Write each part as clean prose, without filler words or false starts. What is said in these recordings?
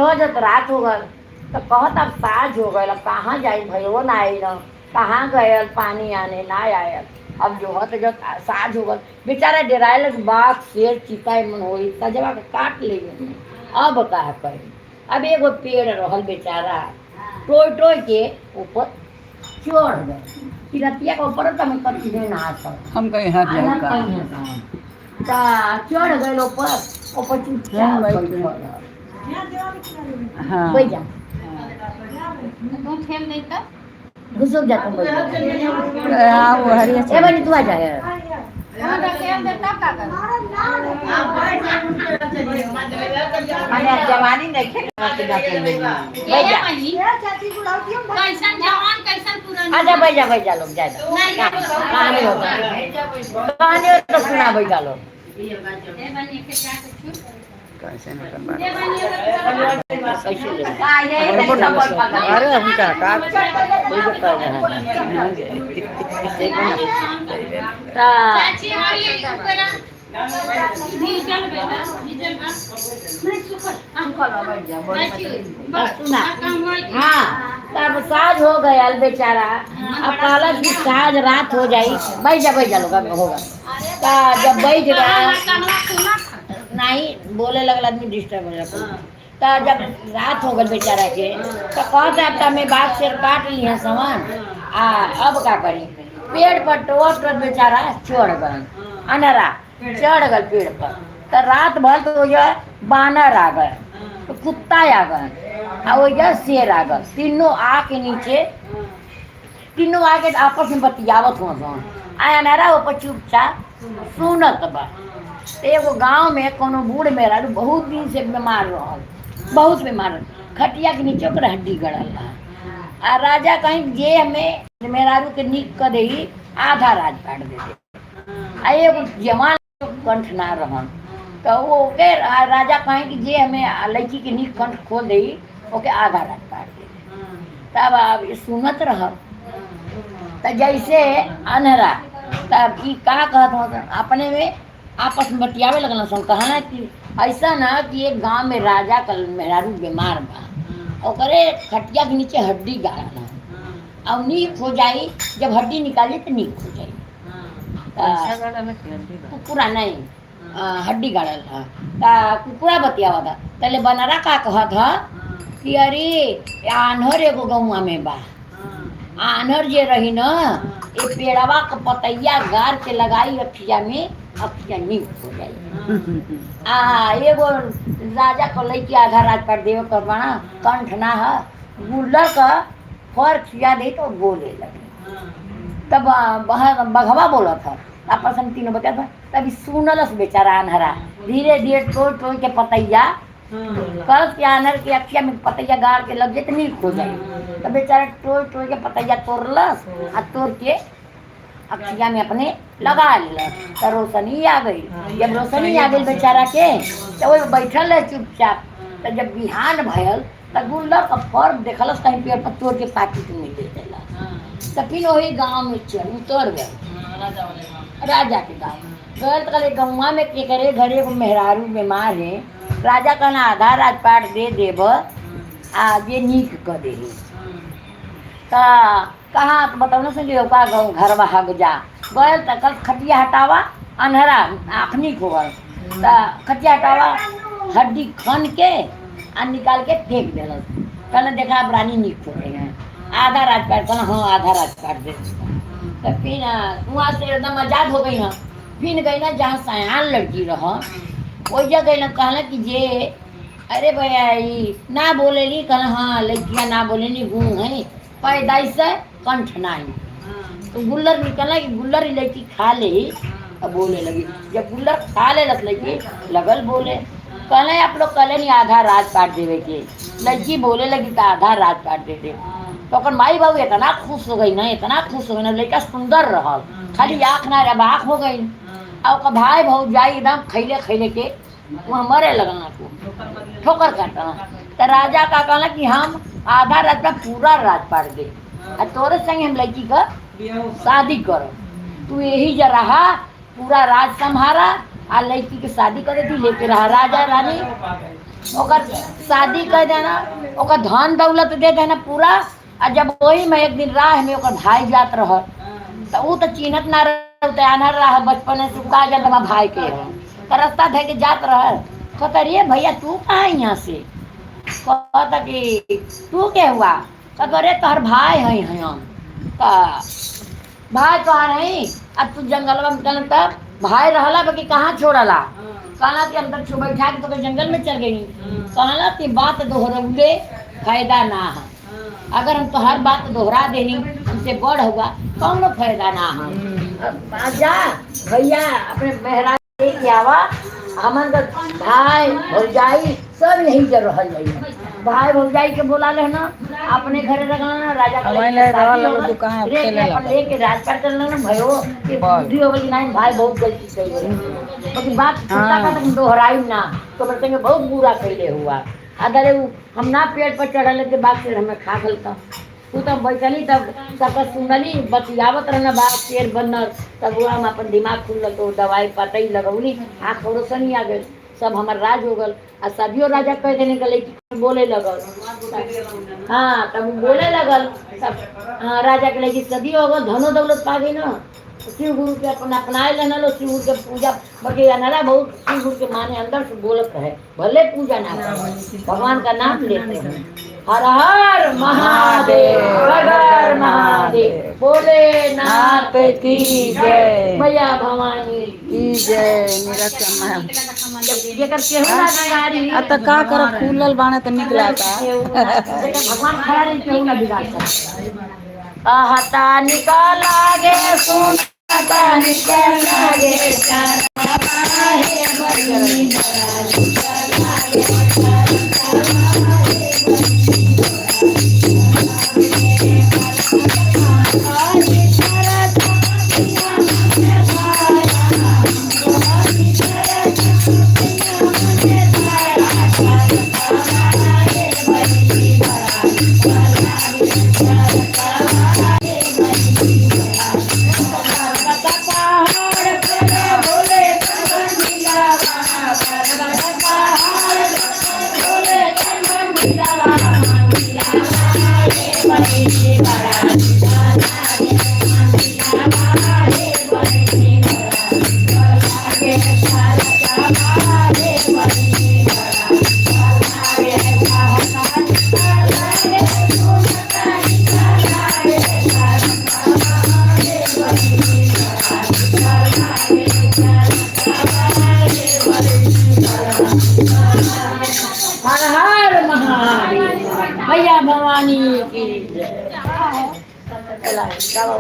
हो जब रात हो गल तो कहत अब साँझ हो गल, अब कहाँ जाई, भैयो ना आइल, कहाँ गयल पानी आने ना आयल। अब जो है तो जब साँझ हो गल, बेचारा डरायल, बाघ शेर चीता मन होई सजवा के काट ले। अब का करी? अब एगो पेड़ रहल, बेचारा टोय टोय के ऊपर चढ़ गए। तिरतिया के ऊपर तो हम कभी ना आ सक हम कहीं हाथ आना जाए का कहीं है ता चढ़ गए ऊपर, ऊपर चुपचाप बैठ बैठल रह। हाँ। बैठ जा। तू ठेल दे तो। घुसुक जा तुम, बैठ जा। हाँ, वो हरिया ए बनी, तू आ जा। हाँ, तो ठेल दे तब का कर? माने अब जवानी नहीं खे। ये बैठ जा। बनी कैसन जवान कैसन पुरान। अच्छा, बैठ जा, बैठ जा लोग, जा जा। नहीं। कहानी होता, कहानी हो तो सुना, बैठ जा लोग। ए बनी के जा के छू। कैसे ना करवा। ए बनी। कैसे ले? अरे, हम का का कोई जो कर रहा है ता चाची हरी ऊपर भीजल बेटा, भीजल बा नहीं, सुखल। चाची। बस सुना। काम होई। हाँ, तब साँझ हो गया बेचारा अब कहला कि साँझ रात हो जाई। बैठ जा, बैठ जा लोग, अब होगा। ता जब बैठ गया कनवा सुना था। नहीं बोले लगल, आदमी डिस्टर्ब हो जाता। तो जब रात हो गई बेचारा के तो कहता अब हमें बाघ शेर काट ली है सामान, आ अब का करी? पेड़ पर टोट टोट बेचारा चढ़ गए, अनहरा चढ़ गए पेड़ पर। तो रात भर तो जो बानर आ गए, तो कुत्ता आ गए, आ वो जो शेर आ गए, तीनों आके नीचे, तीनों आके आपस में बतियावत हुआ सन। आ अनहरा ऊपर चुपचाप सुनत बा। एगो गांव में कोनो बूढ़ मेहरारू बहुत दिन से बीमार रहल, बहुत बीमार रहल। खटिया के नीचे ओकर हड्डी गड़ल रहा। आ राजा कहीं जे हमें मेहरारू के नीक कर दही, आधा राज काट दे दे। आ एगो जवान कंठ ना रहन, तो वो ओके राजा कहीं कि जे हमें लड़की के नीक कंठ खोल दही, ओके आधा राज काट दे। तब अब ई सुनत रह। तो जैसे अनहरा तब ई का कहत हो, अपने में आपस में बतियावे लगल सन। कहना कि ऐसा ना कि एक गांव में राजा का मेहरारू बीमार बा, ओकरे खटिया के नीचे हड्डी गाड़ल है। अब नीक हो जाई, जब हड्डी निकाली तो नीक हो जाई। त कुकुरा नहीं, हड्डी गाड़ल है। त कुकुरा बतियावा था, तले बनरा का कहत ह कि अरे, आन्हर एगो गौआ में बा, आन्हर जे रही न, ए पेड़वा के पतैया गार के लगाई अखिया में, अखिया नीक हो जाई। आ एगो राजा को लैके आधा राज पर देवे कर बना, कंठ ना है, गुल्लर का फर खिया दे तो बोले लगे। तब बघवा बोलत है, आपस में तीनों बता। तब ई सुनलस बेचारा अनहरा, धीरे धीरे टोय टोय के पतैया कल के आनर के अखिया में पतैया गाड़ के लग जाए तो नीक हो जाए। तो बेचारा टोय टोय के पतैया तोड़लस आ तोड़ के अखिया में अपने लगा लेलस, तो रोशनी आ गई। जब रोशनी आ गई बेचारा के तो वो बैठल है चुपचाप। तो जब बिहान भयल तो गुल्लर का फर देखलस कहीं पेड़ पर, तोड़ के पाकिट में दे देलस। तो फिर वही गांव में चल उतर गए राजा के गाँव गए। तो कहले गौवा में के करे घरे एगो मेहरारू बीमार है, राजा कहना आधा राजपाट दे देब आ जे नीक कर देही। त कहाँ तो बताओ ना समझे का गाँव घर हग जा गए। त कल खटिया हटावा, अनहरा आँख नीक हो गल त खटिया हटावा, हड्डी खन के आ निकाल के फेंक देलस। कहले देखा, अब रानी नीक हो गई है, आधा राजपाट। कहला हाँ, आधा राजपाट दे। तो फिर वहाँ से एकदम आजाद हो गई ना। फिर गई ना जहाँ सयान लड़की रह, वही जगह गई ना। कहला कि जे अरे भैया, ई ना बोलेली? कहला हाँ, लड़कियाँ ना बोलेली, गुँ है पैदाइश से, कंठ नाही। तो गुल्लर निकलना कि गुल्लर ही लड़की खा ले अब बोले लगी। जब गुल्लर खा ले लड़की लगल बोले। कहले आप लोग कहले नहीं आधा राज काट देवे के, लड़की बोले लगी तो आधा राज काट दे दे। तो अपन माई बाबू इतना खुश हो गई ना, इतना खुश हो गई ना। लड़का सुंदर रहल, खाली आँख ना रहे, आँख हो गई। आ ओकर भाई भौजाई एकदम खैले खैले के वहाँ मरे लगना को ठोकर काटना। तो राजा का कहला कि हम आधा राज पर पूरा राज पाट दे आ तोरे संग हम लड़की का शादी करो, तू यही जा रहा, पूरा राज संभारा आ लड़की के शादी करे थी, लेके रहा राजा रानी। ओकर शादी कर देना, ओकर धन दौलत दे देना पूरा। आ जब वही में एक दिन राह में ओकर भाई जात रह, तो ऊ तो चिन्हत ना रह, तो आन्हर रह बचपन से, का जान हमार भाई के है, तो रास्ता धर के जात रह। कहता रे भैया तू कहाँ यहाँ से? कहता कि तू के हुआ? कहता अरे तोहर भाई है हम। तो भाई तोहर है, अब तू जंगलवा में चल, तब भाई रहला बाकी कहाँ छोड़ला? कहला कि हम तक बैठा के तो जंगल में चल गई। कहला कि बात दोहरौले फायदा ना है, अगर हम तोहर बात दोहरा देनी हमसे बड़ हुआ कौनो फायदा ना है। अब जा भैया अपने मेहराज लेके आवा, हमन का भाई भौजाई सब यही जर रहल जाई। भाई भौजाई के बोला लेना, अपने घरे रखना राजा के हमारे लेके लिए शादी रहल हो गल, लोग कहाँ रे खेले के अपन ला। लेके राजपाट कर लेना भयो कि बस। बुद्धि हो गई नहीं भाई बहुत गलती कई गई, बाकी बात छोटा हाँ। का तक दोहराई ना तो मेरे संगे बहुत बुरा कैले हुआ। अगर उ हम ना पेड़ पर चढ़ल के बात फिर हमें खा गलता। तू तब बैठली तब सबका सुनली बतियावत रहना बात पेड़ बनल, तब वो हम अपन दिमाग खुलल तो दवाई पतई लगौली, आँख रोशनी आ गई, सब हमार राज हो गल। आ सदियो राजा कह देने गले कि बोले लगल। हाँ तब उ बोले लगल तब हाँ, राजा के लगी सदी हो गल, धनो दौलत पा गई ना। शिव गुरु के अपन अपनाए लेना लो, शिव गुरु के पूजा बल्कि अनरा बहुत शिव गुरु के माने अंदर से बोलत रहे, भले पूजा ना करे भगवान का नाम लेते हैं। हर हर महादेव हर हर महादेव भोलेनाथ नाथ की जय। मैया भवानी की जय। मेरा चम्मा जेकर केहू ना बिगाड़ी। आ त का करब, खुलल बाणे त निक लागता। जेकर भगवान खड़ा रही केहू ना बिगाड़ सकता। आहता निकल लागे सुनता निकल लागे हर हर महादेव मैया भवानी की जय। चला, गाओ।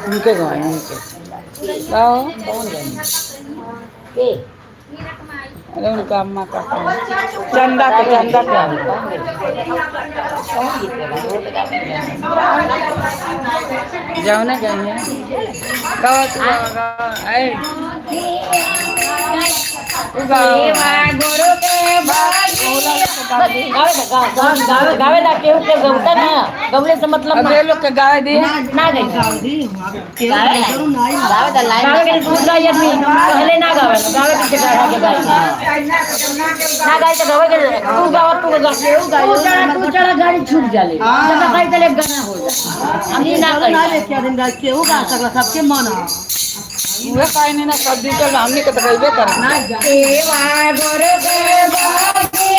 उनके गए उनके गाओ कौन गए? के? अरे उनका अम्मा का कौन? चंदा के, चंदा के कौन गीत गावे? जाओ ना जाइए, गाओ तू गाओ, गाओ ऐ तू गाओ। गुरु के गावे दा, गावे गावे गावे दा, केहू के गौता ना गौले से मतलब अब ना ये लोग के गाए दिए ना गई गावे दा लाइन गावे के दूध गाई आदमी पहले ना गावे, गावे के चढ़ा के गाई ना गाई तो गावे के तू गावा तू गा तू चढ़ा तू चढ़ा गाड़ी छूट जाले जब गाई तले गाना हो जा हमनी ना करी। केहू गा सकला सबके मन है। उहे काहे नहीं ना सब दिन चल हमनी के तो गइबे करे। सेवा गुरु के बागे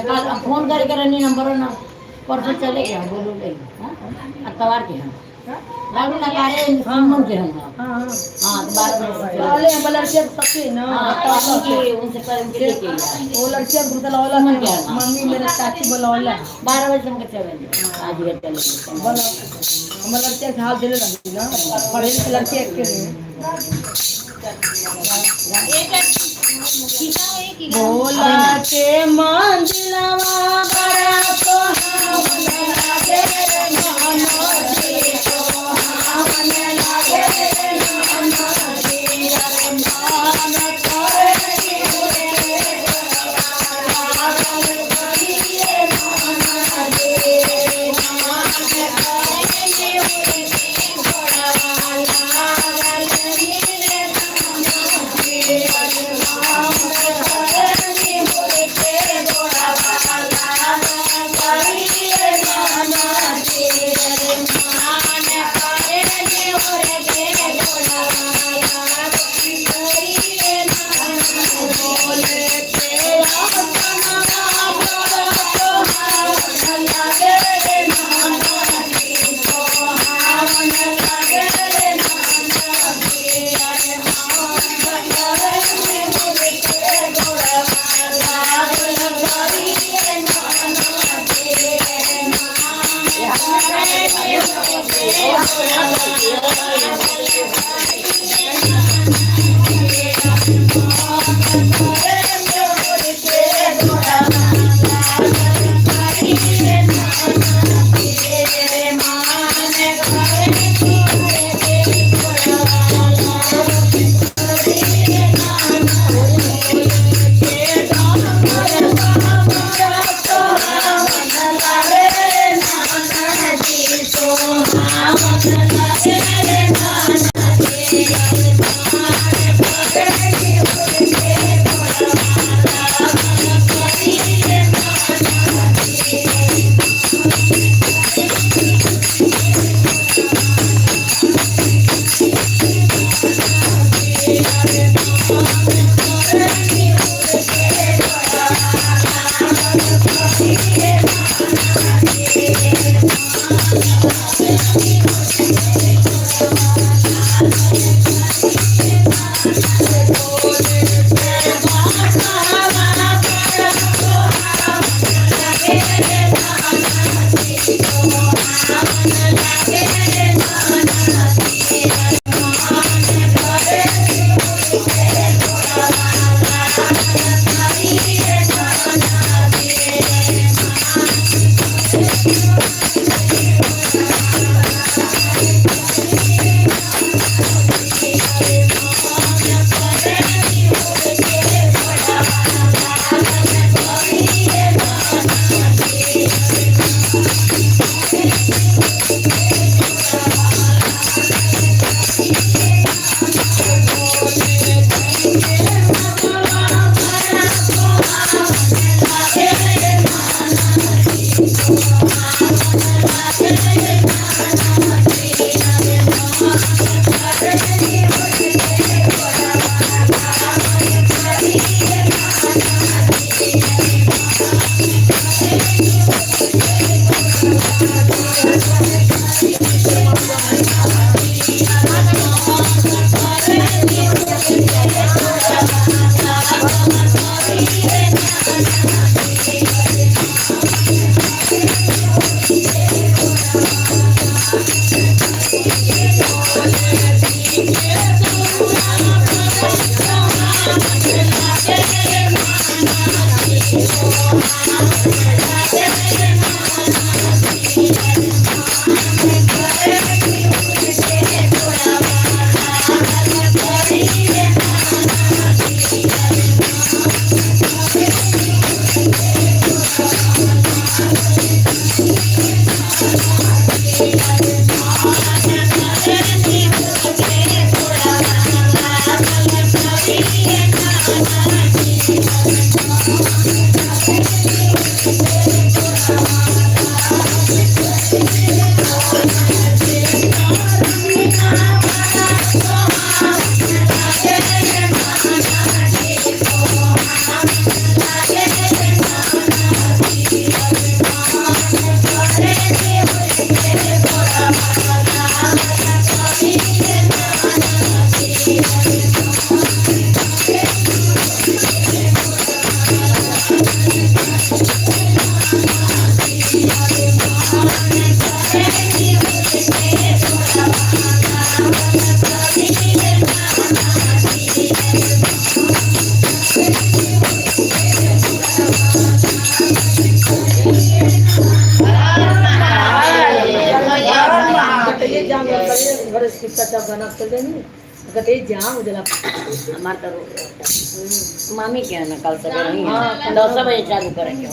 कल फोन करके रहनी नंबर ना परसों चले गए हम बोलो गई अतवार के हम लाडू लगा रहे सुमन के हम। हाँ हाँ तो 12 बजे। पहले हम लड़कियां सबके ना। हाँ तो उनके उनसे पर उनके लेके आए। वो लड़कियां बुलावला, मम्मी मेरे चाची बुलावला। 12 बजे हमके चले आज ये चले गए। बोला हम लड़कियां के हाथ देले रही ना, पढ़े लिखे लड़कियां के भोला के मंदिरवा बड़ा सोहावन लागे रे मनोजी, सोहावन लागे रे मनोजी, अरे मन करे रे पागल करिए मनोजी, मन करे रे पागल करिए मनोजी, अरे मन करे के करिए मनोजी, अरे मन करे के करिए बोले के लागे रे मनोजी, सोहावन लागे रे मनोजी, अरे मन करे के पागल करिए मनोजी, ये जाम घर से चाचा बना कर देनी कहते जाम उजला हमार तो मामी के ना कल सवेरे ही है 10 बजे चालू करेंगे।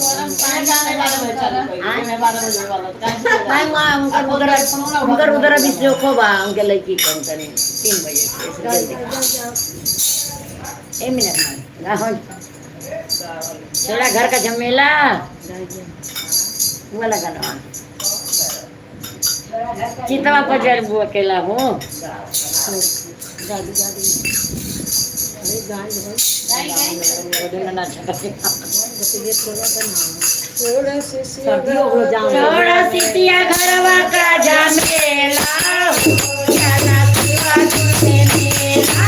माई माँ उनकर उधर उनकर उधर अभी चोखो बा उनके लड़की कम तनी 3 बजे से जल्दी। एक मिनट ना हो थोड़ा घर का झमेला वो लगा लो। चितवा पर जल बुआ अकेला हो। दादी दादी अरे गाय ये थोड़ा सा ना सर्दी हो गयो जाम। छोड़ा सितिया घरवा का झमेला हो जाला शिवा तुझे मेला।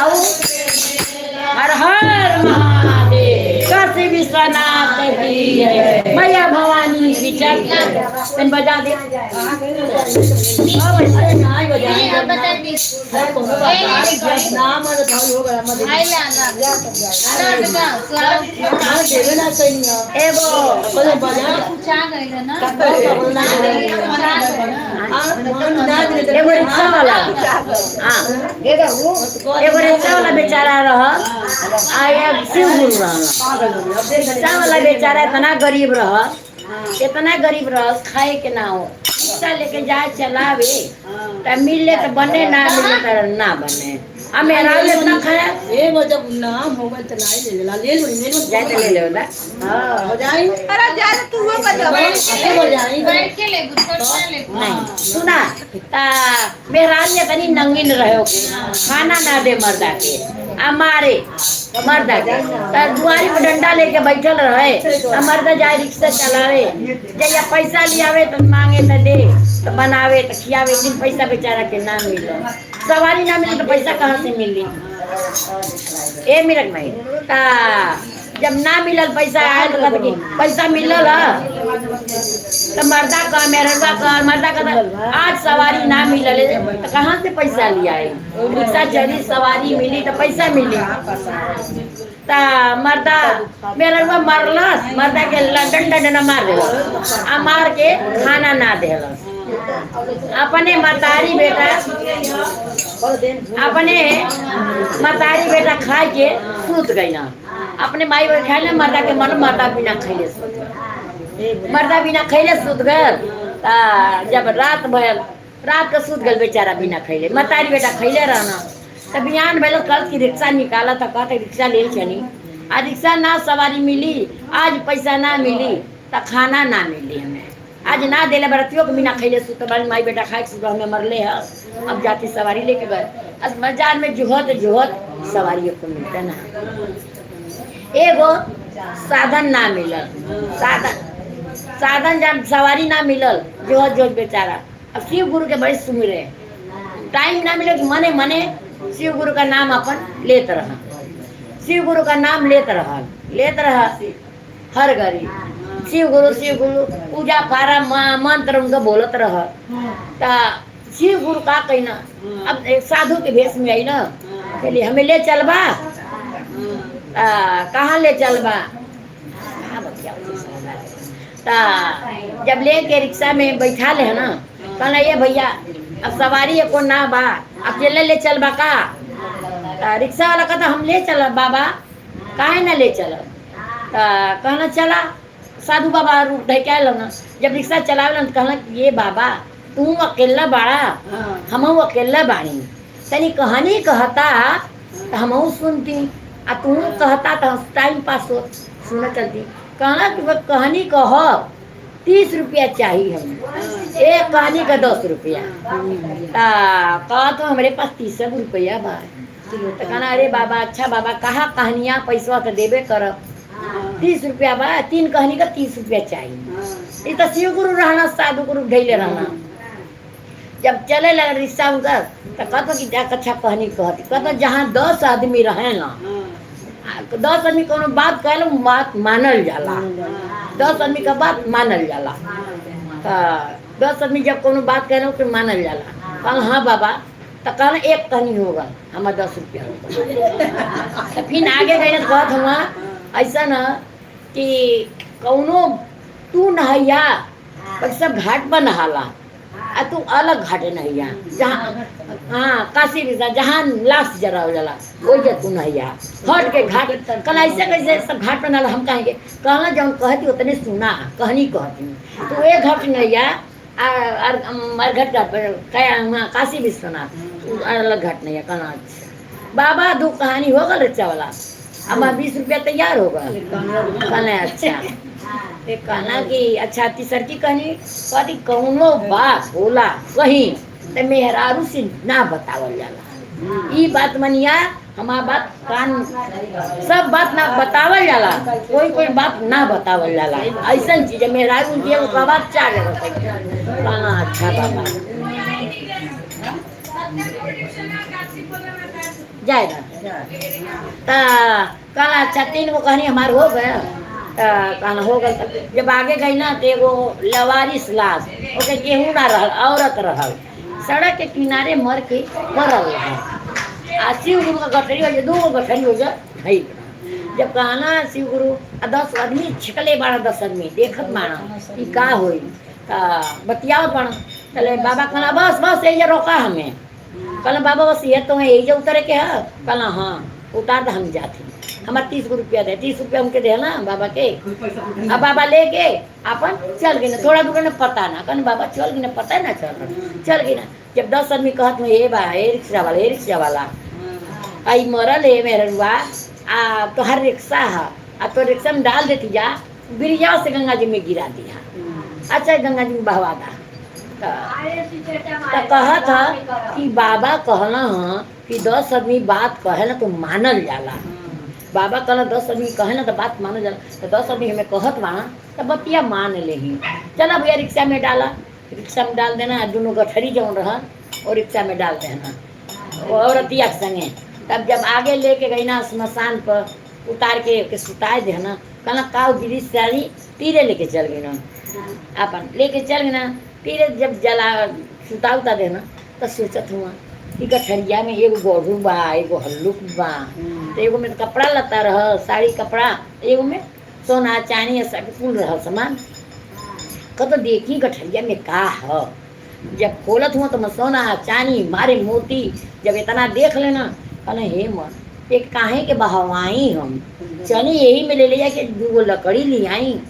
आओ हर हर महादेव, काशी विश्वनाथ की जय, मैया भवानी की जय। तन बजा दे। ये बता दी। आई ला ला ना एगो पूछा गइल ना। एगो रिक्शा वाला, हाँ, एगो रिक्शा वाला बेचारा रह आ एक शिव गुरु रह। रिक्शा वाला बेचारा इतना गरीब रह, इतना गरीब रह, खाए के ना हो, रिक्शा लेके जाए चलावे त मिले तो बने, ना मिले तो ना बने। आ मेरा इतना खाया एगो जब नाम हो गए तो नहीं ले ला, ले लो, ले लो। जाए तो ले ले ना। हाँ, हो जाई। अरे जा तू वो बजा। हो जाई। बैठ के ले गुस्सा ले। नहीं सुना ता मेहरान ने तनी नंगिन रहो के खाना ना दे मर्दा के आ मारे मर्दा के, ता दुआरी पर डंडा लेके बैठल रहे आ मर्दा जाए रिक्शा चलावे, जैया पैसा लियावे तो मांगे तो दे तो बनावे तो खियावे। एक दिन पैसा बेचारा के ना मिले, सवारी ना मिले तो पैसा कहाँ से मिली? ए मिलत नहीं। ता जब ना मिलल पैसा आयल तो कहत कि पैसा मिलल ह तो मर्दा कह मेहरबा कह मर्दा कह आज सवारी ना मिलल तो कहाँ से पैसा लिया? रिक्शा चली सवारी मिली तो पैसा मिली। ता मर्दा मेहरबा मरलस, मर्दा के डंडा डंडा मार देलस आ मार के खाना ना देलस। अपने मतारी बेटा, अपने मतारी बेटा खा के सूत गई ना, अपने माई बाप खाए ना, मर्दा के मन मर्दा बिना खैले सूत गए, मर्दा बिना खैले सूत गए। ता जब रात भयल, रात के सूत गल बेचारा बिना खैले, मतारी बेटा खैले रहना। त बिहान भइल कल की रिक्शा निकाला त कहते रिक्शा ले चली आ रिक्शा ना सवारी मिली, आज पैसा ना मिली त खाना ना मिली हमें, आज ना देले बरतियों के बिना खैले सुत बानी, माई बेटा खाए के सुत हमें मरले है। अब जाती सवारी लेके गए अस बाजार में जुहत जुहत सवारी को मिलता ना, एगो साधन ना मिलल, साधन साधन जब सवारी ना मिलल जोहत जोहत बेचारा अब शिव गुरु के बड़े सुमिरे, टाइम ना मिले मने मने शिव गुरु का नाम अपन लेत रहा, शिव गुरु का नाम लेत रहा, लेत रहा हर घड़ी शिव गुरु शिव गुरु पूजा फारा मंत्र उनका बोलत रह। ता शिव गुरु का कहना अब एक साधु के भेष में आई ना, कहली हमें ले चलबा, कहाँ ले चलबा? कहाँ बतिया। ता जब ले के रिक्शा में बैठा ले है ना, कहना ये भैया अब सवारी को ना बा, अकेले ले चलबा का? ता रिक्शा वाला कहता हम ले चलब बाबा, काहे ना ले चलब? ता कहना चला साधु बाबा रूप धर के आयल ना। जब रिक्शा चलावे तो कहना ये बाबा तू अकेला बाड़ा, हमहू अकेला बाड़ी, तनी कहानी कहता तो हमहू सुनती आ तू कहता तो टाइम पास हो सुन चलती। कहना कि वह कहानी कह 30 रुपया चाहिए हमें, एक कहानी का 10 रुपया। कहा तो हमारे पास 30 रुपया बा। तो कहना अरे बाबा अच्छा बाबा कहा कहानियाँ पैसा तो देबे करब, 30 रुपया बा, 3 कहानी का 30 रुपया चाहिए। ये तो शिव गुरु रहना साधु गुरु ढैले रहना। जब चले लगा रिक्शा उनका तो कहतो कि जा अच्छा कहानी कहती, कहतो जहाँ 10 आदमी रहे ना, 10 आदमी कोनो बात कहल बात मानल जाला, 10 आदमी का बात मानल जाला। तो 10 आदमी जब कोनो बात कहल तो मानल जाला। कहल हाँ बाबा, तो कहल एक कहानी होगा हमारा 10 रुपया होगा। तो फिर आगे गए तो कहत हुआ ऐसा न कि कौनो तू नहैया पर सब घाट पर नहाला आ तू अलग घाटे नहैया जहाँ, हाँ काशी विश्वनाथ जहाँ लाश जरावल जाला वही जा तू नहैया हट के घाट। कल ऐसे कैसे सब घाट पर नहाला हम कहेंगे? कहना जब कहती उतने सुना कहनी कहती तू एक घाट नहैया और घाट पर क्या काशी विश्वनाथ तू अलग घाट नहैया। कहना अच्छा बाबा दो कहानी हो गल रिक्शा वाला, अब 20 रुपया तैयार होगा। कहना अच्छा, कहना कि अच्छा तीसर की कहानी कहती कौनो बात होला कहीं तो मेहरारू से ना बतावल जाला, ई बात मनिया हमार बात कान सब बात ना बतावल जाला, कोई कोई बात ना बतावल जाला, ऐसा चीज है मेहरारू के एगो बात चार जगह कहना अच्छा बाबा जाएगा। त कहला अच्छा तीन गो कहनी हमार हो गया। त कहना हो गल। त जब आगे गई ना तो एगो लवारिस लाश, ओके केहू ना रहल, औरत रहल, सड़क के किनारे मर के पड़ल रहल। आ शिव गुरु का गठरी हो जा, दू गो गठरी हो जा धइल। जब कहना शिव गुरु आ 10 आदमी छिकले बाड़ा, 10 आदमी देखत बाड़ा कि का होई, त बतियावत बाड़ा। तले बाबा कहला बस बस यही रोका हमें। कहला बाबा बस ये तो है, यही जो उतरे के है। कहला हाँ उतार दे, हम जाते, हमार 30 गो रुपया दे, 30 रुपया उनके दे ना बाबा के। अब बाबा लेके अपन चल गए ना, थोड़ा दूर ना पता ना, कहन बाबा चल गए ना, पता ना चल रहा, चल गए ना। जब 10 आदमी कहत में ए बा ए रिक्शा वाला, ए रिक्शा वाला आई मरल है मेहरुआ, आ तोहर रिक्शा है, आ तो रिक्शा में डाल देती जा, बिरिया से गंगा जी में गिरा दिया, अच्छा गंगा जी में बहवा दा। त कहत ह कि बाबा कहला ह कि 10 आदमी बात कहे ना तो मानल जाला। बाबा कहला 10 आदमी कहे ना तो बात मानल जाला। तो 10 आदमी हमें कहत बा तो बतिया मान लेही। चला भैया रिक्शा में डाला, रिक्शा में डाल देना, दोनों गठरी जौन रहल और रिक्शा में डाल देना औरतिया के संगे। तब जब आगे लेके गई ना श्मशान पर उतार के सुताए देना, कहला काव गिरी सारी तीरे लेके चल गई ना, अपन लेके चल गई ना तीरे। जब जला सुता उता देना तो सोचत हुआ कि गठरिया में एगो गोढ़ू बा, एगो हल्लुक बा, तो एगो में तो कपड़ा लत्ता रह, साड़ी कपड़ा, एगो में सोना चांदी सब कुल रह सामान। कत देखी गठरिया में का ह। जब खोलत हुआ तो मैं सोना चांदी मारे मोती जब इतना देख लेना, कहना हे मन एक काहे के बहवाई हम, चली यही में ले ले जाके दूगो लकड़ी ले आई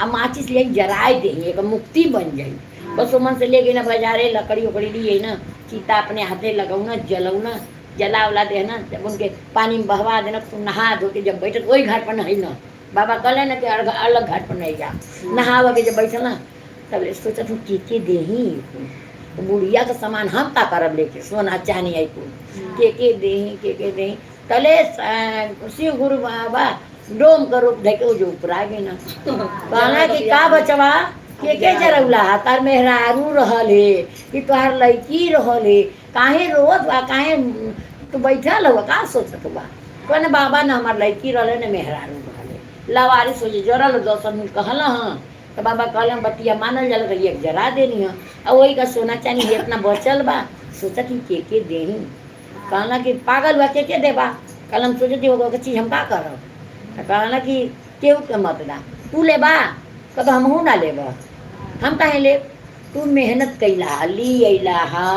आ माचिस ले जराए दे, एक मुक्ति बन जाई। बस वो मन से ले गई ना बाजारे, लकड़ी उकड़ी लिए ना, चीता अपने हाथे लगौना जलौना, जला उला देना, जब उनके पानी में बहवा देना, खूब नहा धो के जब बैठत वही घाट पर नही ना, बाबा कहले ना कि अलग घाट पर नहीं जा, नहावा के जब बैठल ना तब ले सोचत हूँ के देही तो बुढ़िया का सामान हम का करब लेके सोना चांदी आई कुल के देही के देही। तले शिव गुरु बाबा डोम का रूप धके वो जो ऊपर आ गई ना, कहना कि का बचवा के जरौला हा, तार मेहरारू रहल हे कि तोहार लड़की रहल हे, काहे रोवत बा, काहे तू बैठल हुआ, का सोचत बा। कहने बाबा ना हमार लड़की रहले ना मेहरारू रहले, लवारी सोचे जरल 10 आदमी कहल हाँ। तो बाबा कहलन बतिया मानल जाला तो एक जरा देनी है, और वही का सोना चांदी इतना बचल बा, सोचत ही के देही। कहना कि पागल हुआ के देबा, कल हम सोचती होगा चीज हम का करब। तो कहना कि केहू के मत दा, तू लेबा, कब हमहू ना लेब, हम काहे लेब, तू मेहनत कैला हा, ली अइला हा,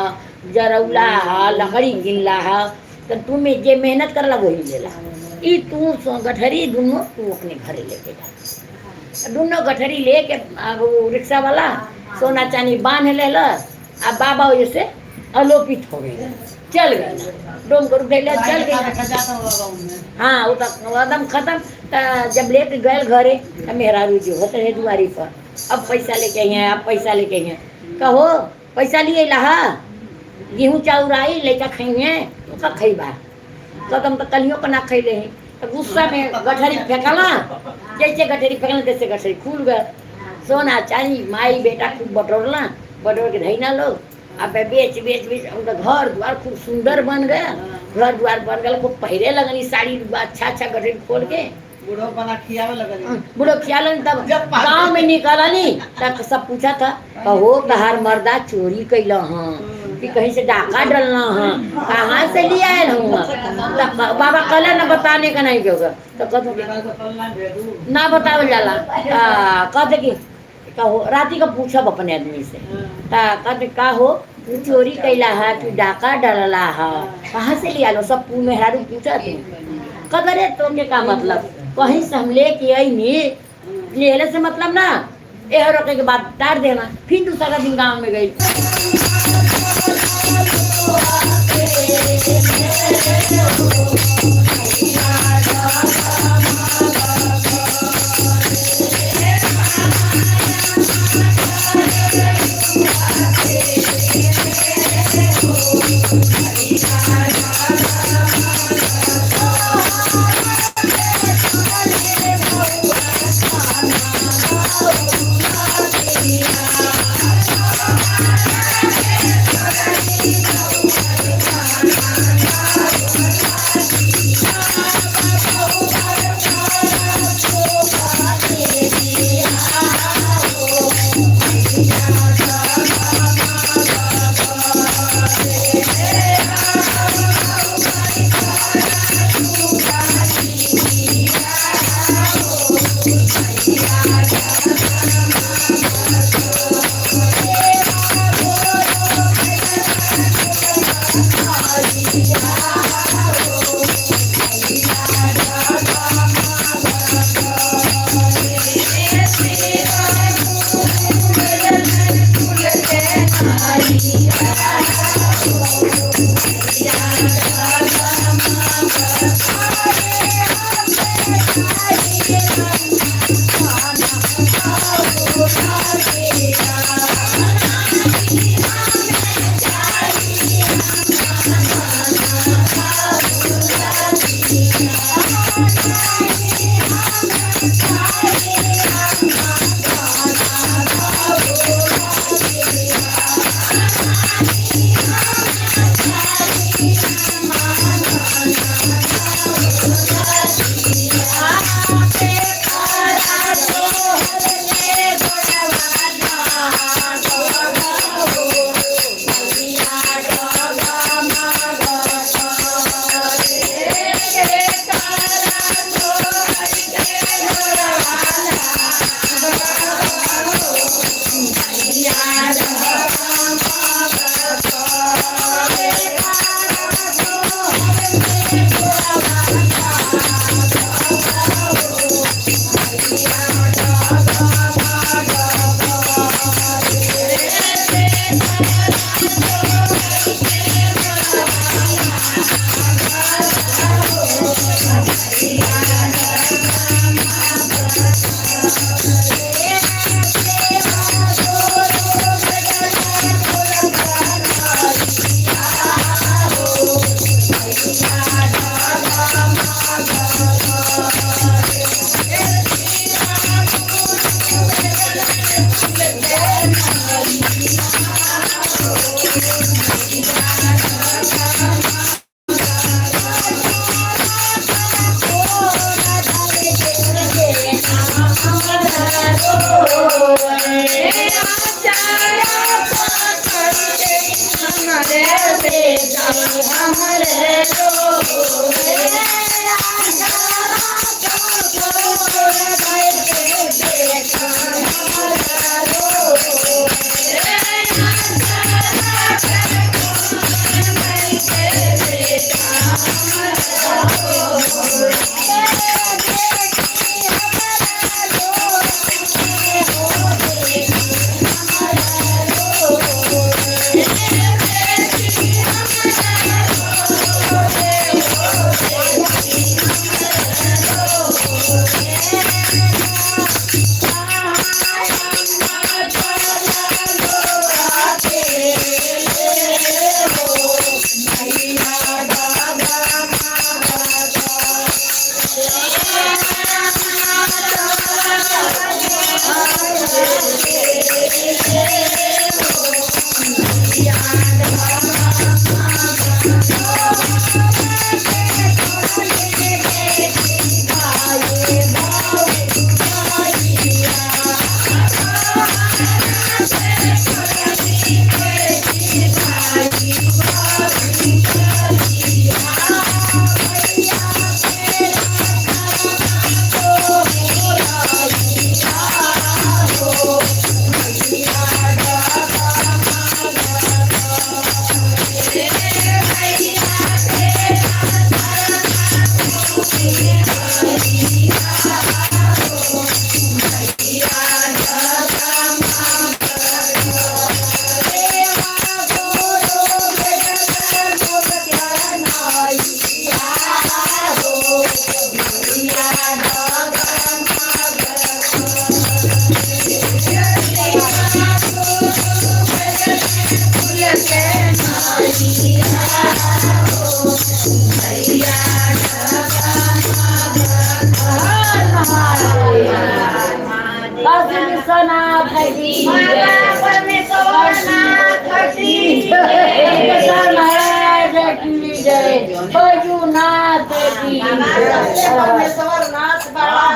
जरौला हा, लकड़ी गिनला हा, तो तू में जे मेहनत करला वही लेला। ई तू गठरी दुनों तू अपने घरे लेके जा। दुनों गठरी लेके अब वो रिक्शा वाला सोना चांदी बांध लेलस, आ बाबा वजह से अलोपित हो गए, चल गए डोम करू गए चल गए। हाँ वो तो एकदम खत्म। त जब लेके गए घरे त मेहरारू जी होते रहे दुआरी पर, अब पैसा लेके आई हैं, अब पैसा लेके आई हैं, कहो पैसा लिए लहा, गेहूँ चाउर आई लड़का खाई है तो का खइबा, तो तुम तो कलियों को ना खैले हैं। तो गुस्सा में गठरी फेंकला, जैसे गठरी फेंकला तैसे गठरी खुल गए, सोना चांदी माई बेटा खूब बटोरला, बटोर के धैना लोग अब बेच बेच बेच उनका घर द्वार खूब सुंदर बन गया, घर द्वार बन गया, खूब पहरे लगनी साड़ी अच्छा अच्छा गठरी खोल के बूढ़ो बना खियावे लगल। बूढ़ो खियालन तब गाँव में निकलनी तब सब पूछा था, कहो तहार मर्दा चोरी कैला हाँ कि कहीं से डाका डलना हाँ, कहाँ से लिया आयल हूँ। तब बाबा कहले ना बताने का नहीं होगा, तो कहते ना बतावल जाला। कहते कि कहो राती का पूछब अपने आदमी से, कहते का हो तू चोरी कैला है तू डाका डलला है कहाँ से लिया लो, सब मेहरारू पूछा थे। कहते रे तुमके का मतलब, कहीं से हम लेके आई नी, लेले से मतलब ना एह रोके के बाद तार देना। फिर दूसरा दिन गाँव में गई। काशी विश्वनाथ की जय, महाराज की जय, बैजूनाथ की परमेश्वर नाथ बाबा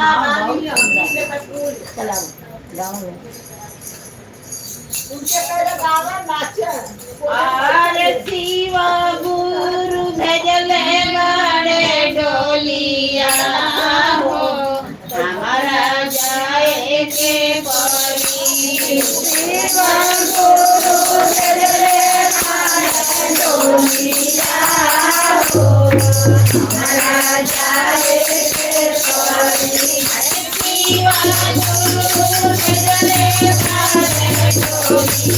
उनके पहले बाबा नाचे। आर शिव गुरु भेजल बाड़े डोलिया हो, हमारा जाए के पड़ी। शिव गुरु भेजल बाड़े डोलिया हो, हमारा जाए के पड़ी। शिव गुरु भेजल बाड़े डोलिया हो,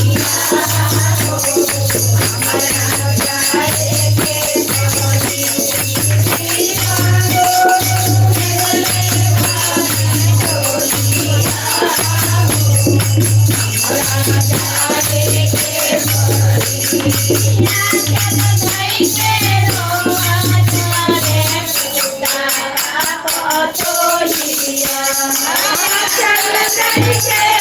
चल।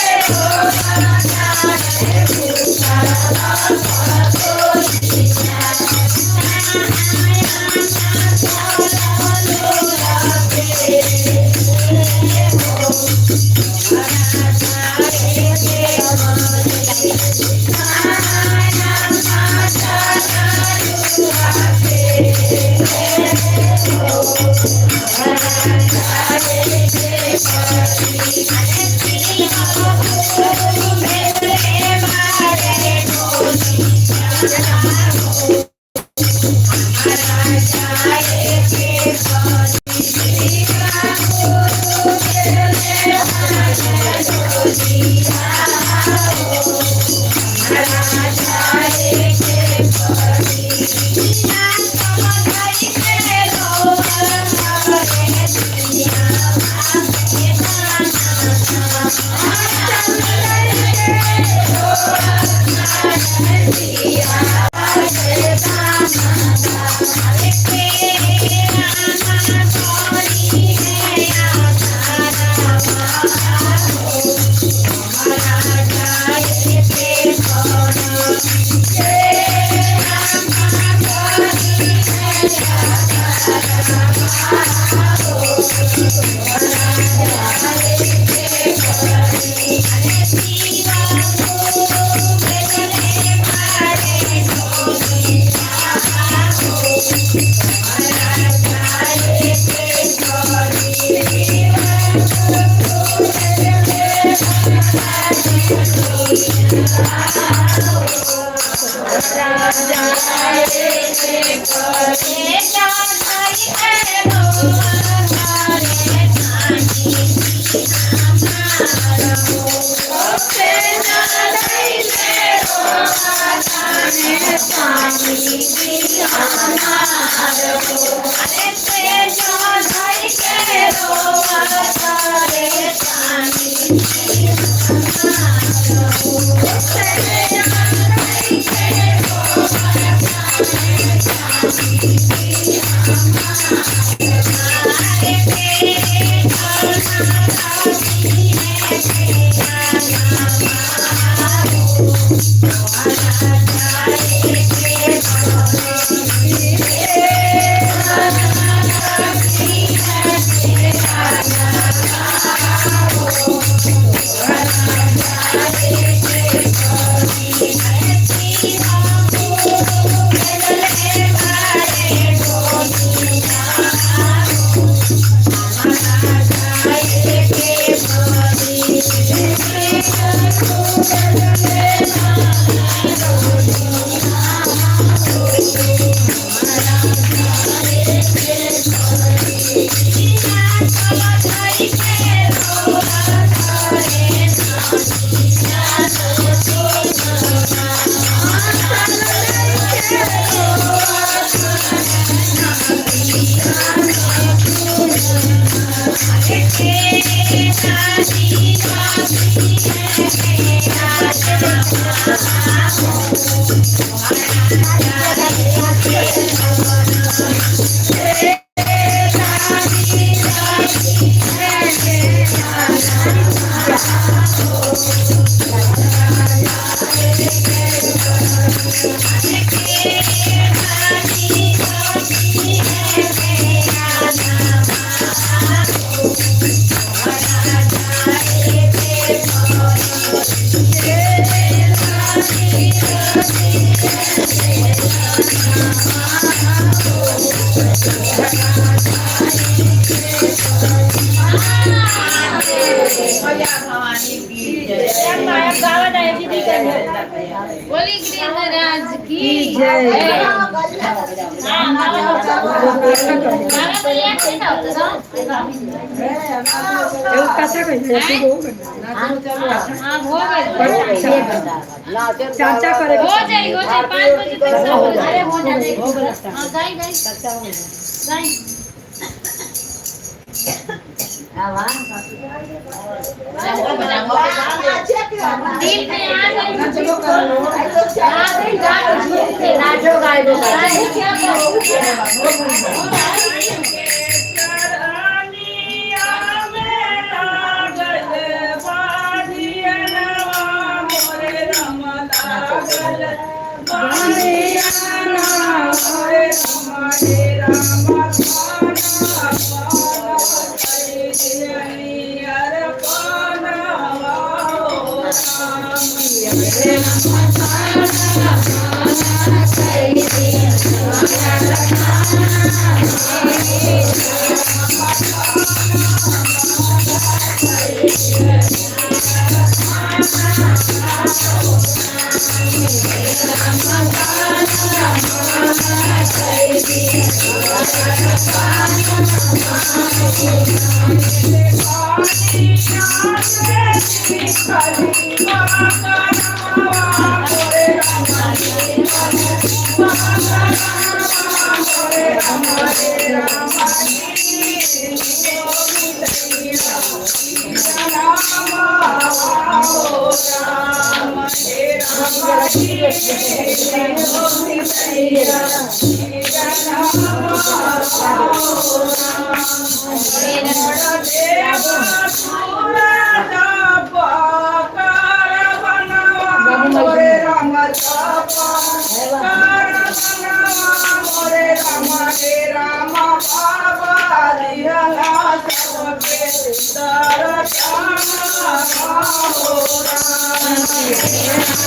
बोली गृहराज की जय। चर्चा करे हो जाए 5 बजे तक सब हो जाए। हो जाए हां गाई गाई गाई दिल में आ गई। नाचो गाय दो। राम हर हर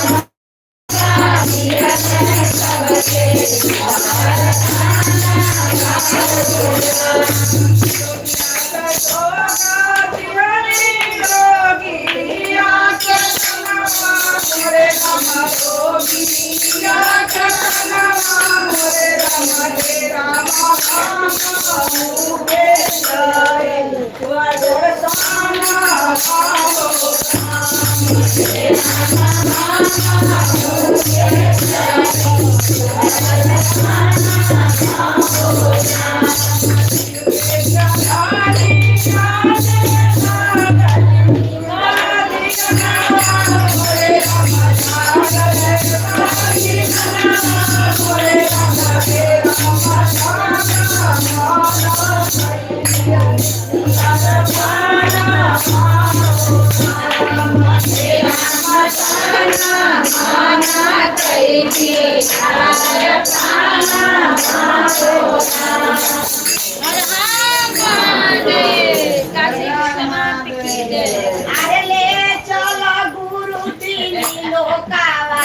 महादेव, काशी विश्वनाथ की जय। अरे ले चल गुरु तीन लोकावा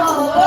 हो।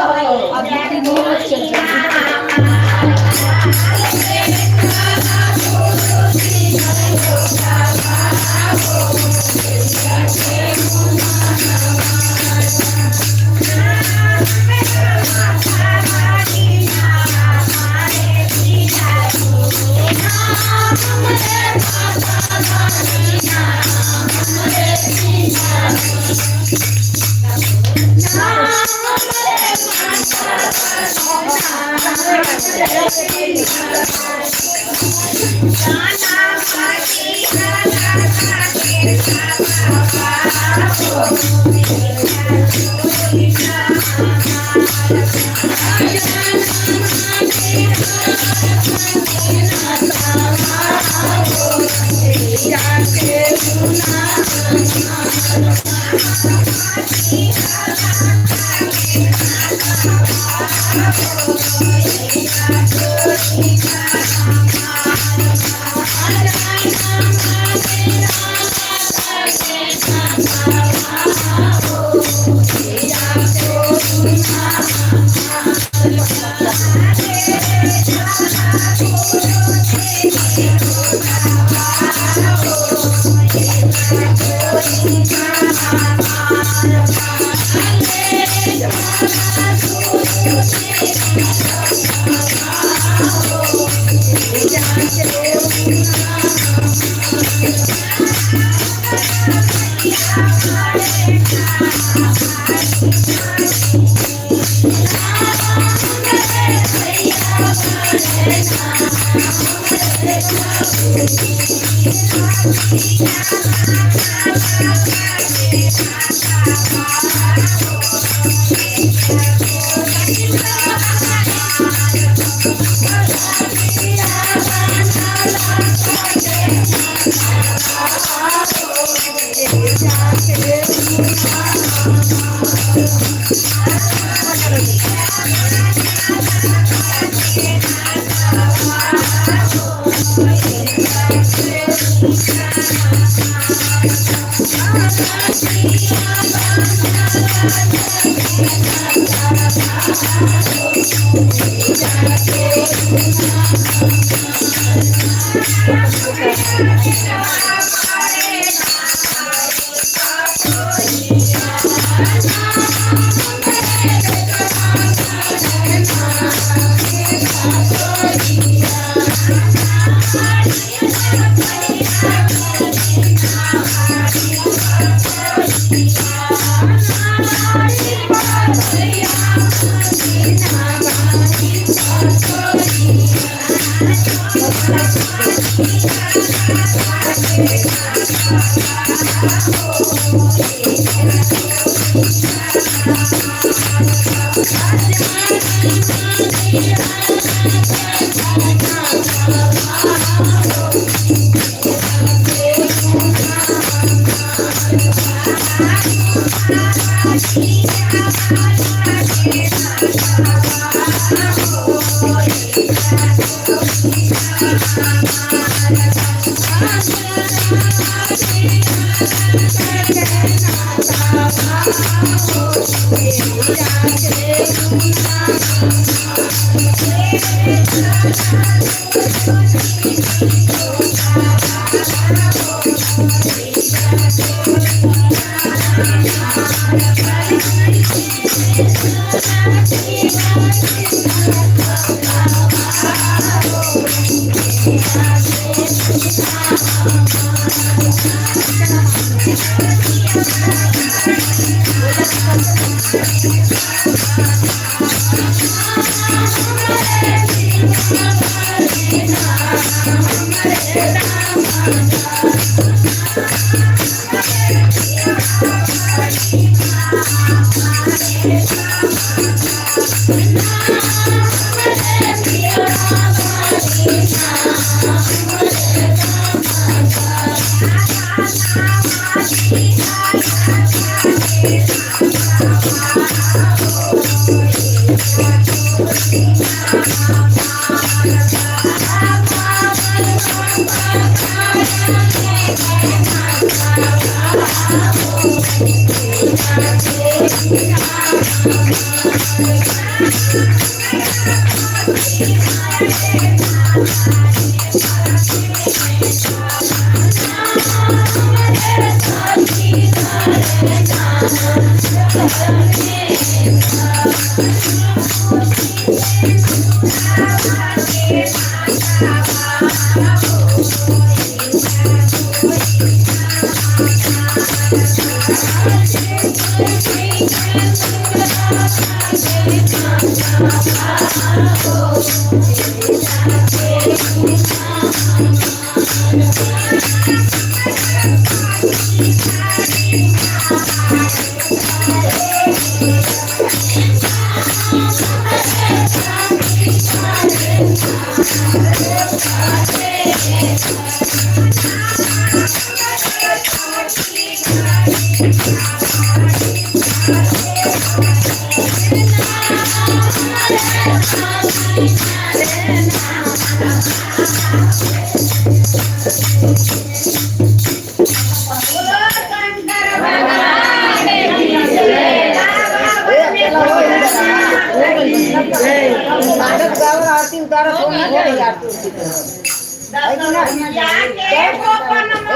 आरती उतारा फोन ना करे आरती उतारी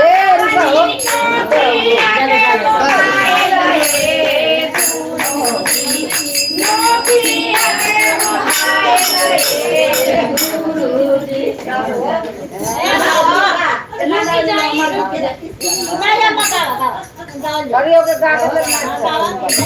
ए रुको हो। खड़ी होके गा के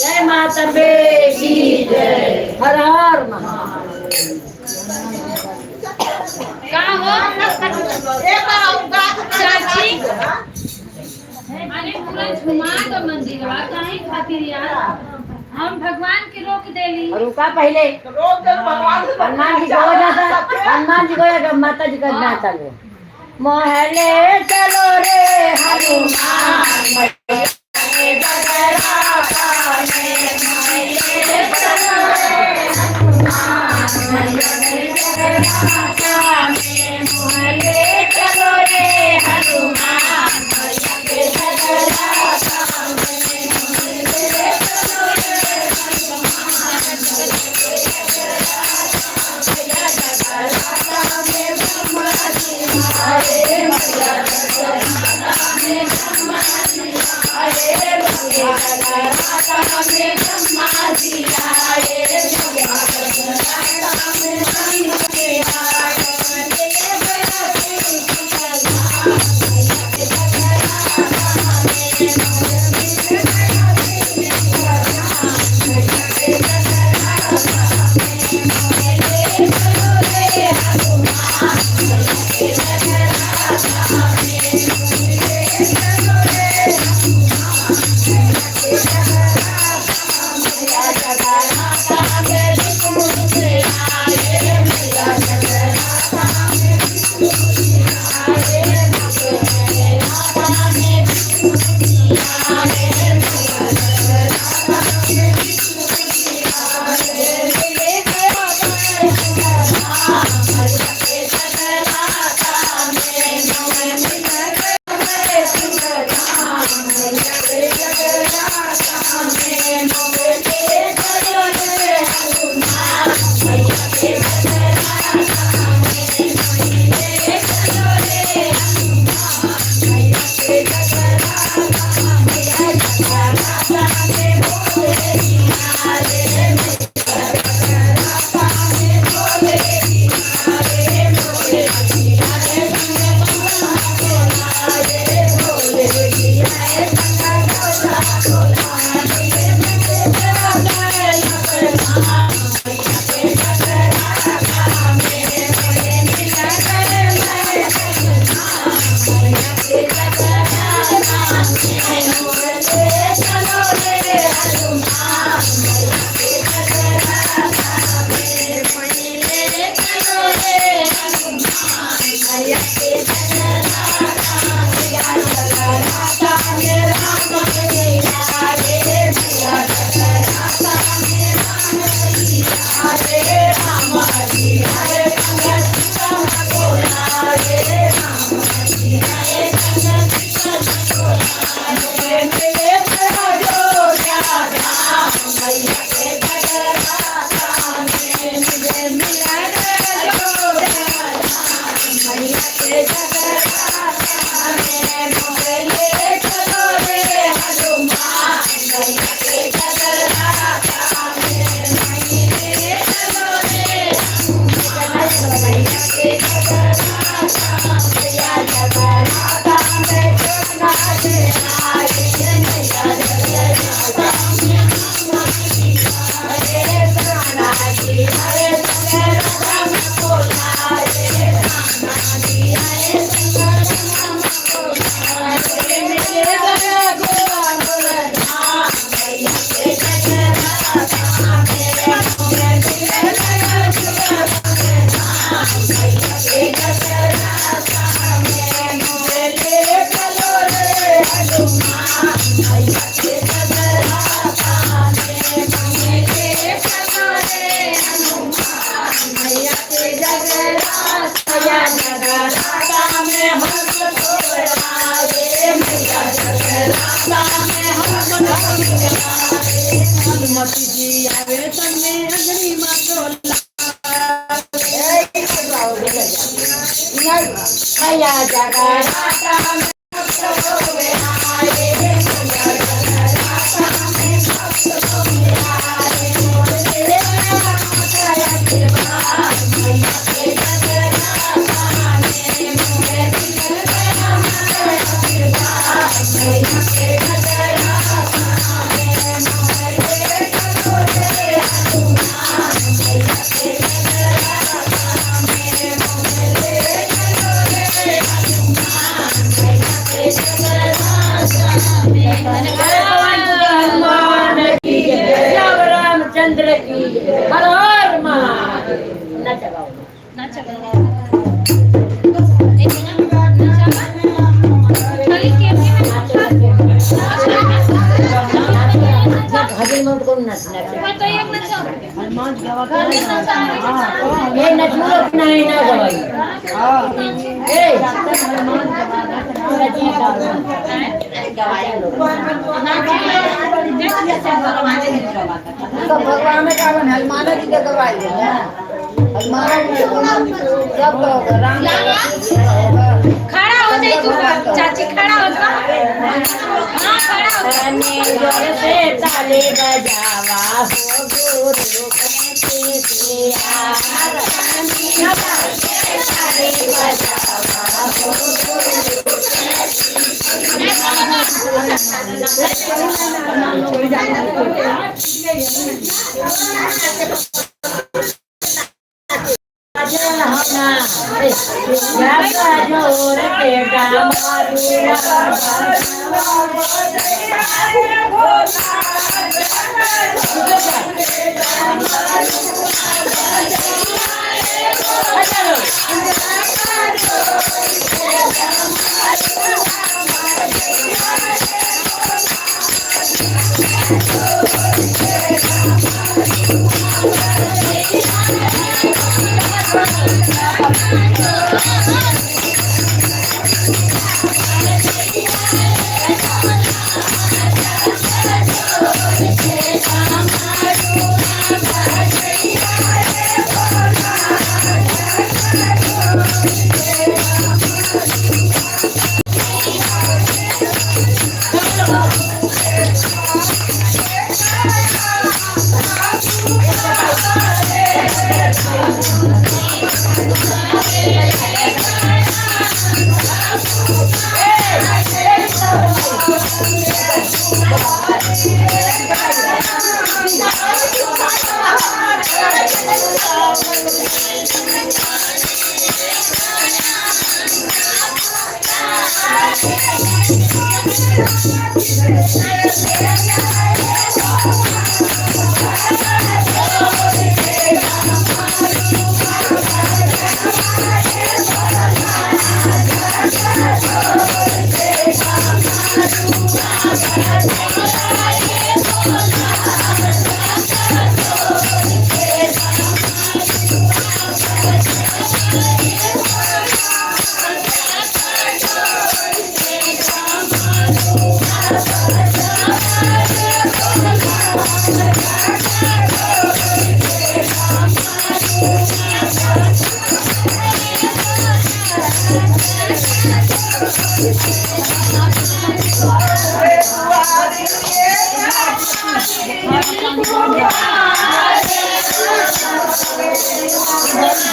जय माता की जय, हर हर महादेव। का हो चाची? अरे पूरा झुमा दो मंदिरवा काहे खातिर यार, हम भगवान के रोक देली। रुका पहले हनुमान जी को जाता, हनुमान जी को माता जी का ना चलो मोहले चलो रे हनुमान। Ramchandra की हर हर महादेव। भगवान का हनुमान जी के गवाई हनुमान जी सब राम खड़ा हो जाए तू चाची, खड़ा हो जा। हाँ खड़ा हो जा। जोर से ताली बजावा हो गुरु के ताली बजावा हो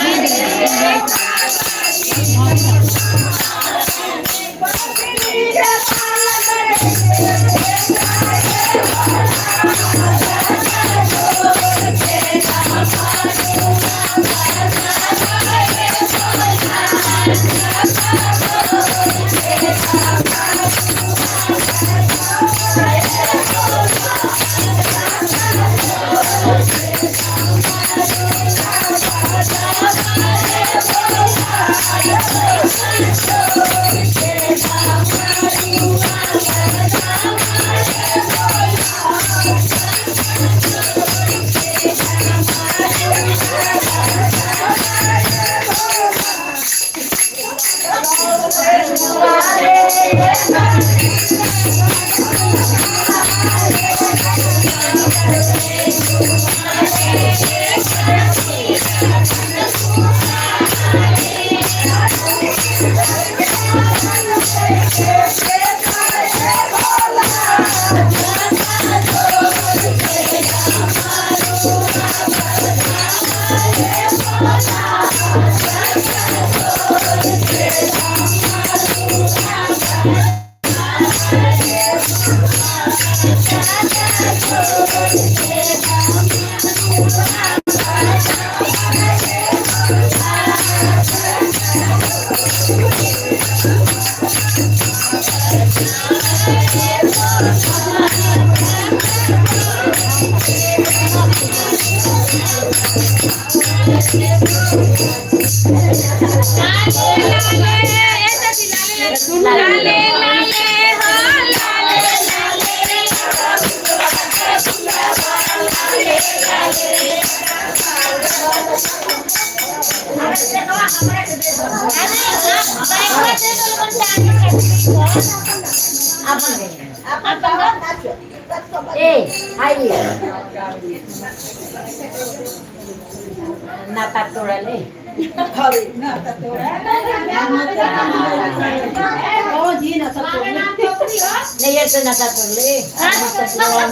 Thank you. लाले लाले हो लाले लाले। ए आइए नाता तोड़ले। नहीं ये तो नाता तोड़ले नाता तोड़ले।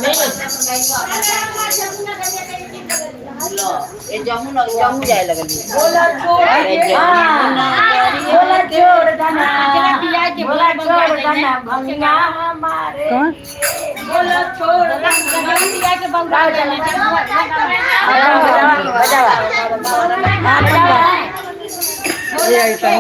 लो ये जमुना जमू जाए लगल। बोला छोड़, बोला छोड़ दाना, बोला छोड़ दाना भंगा हमारे। कौन? बोला छोड़ बजावा बजावा। ये आई ताई।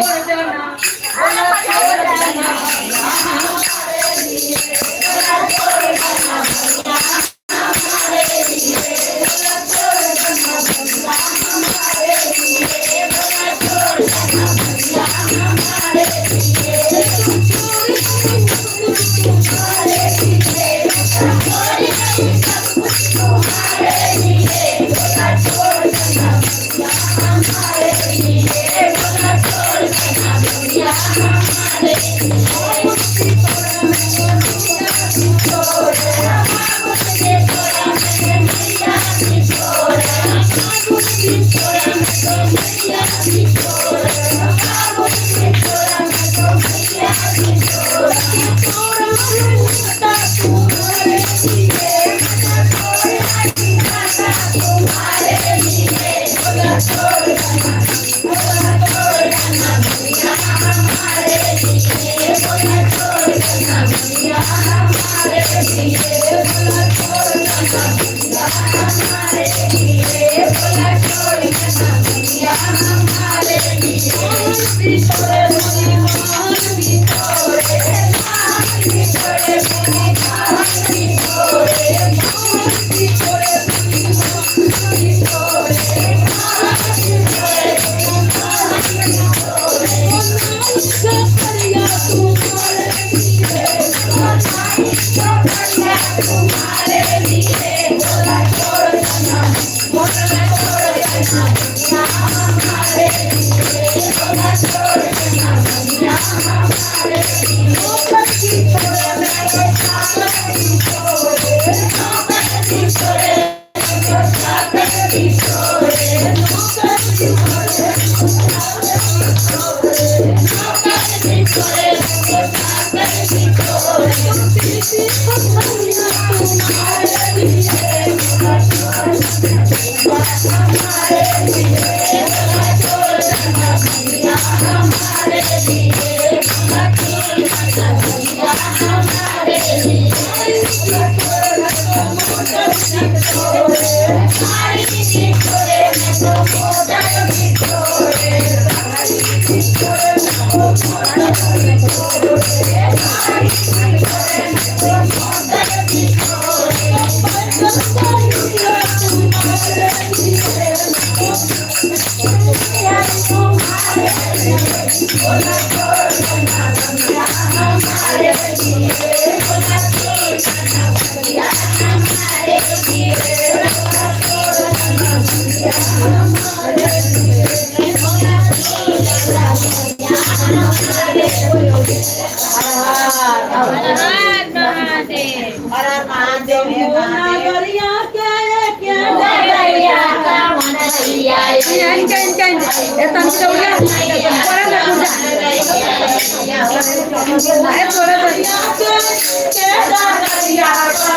इनका इनका ये तंग हो गया थोड़ा सा रुक जा। अरे थोड़ा सा।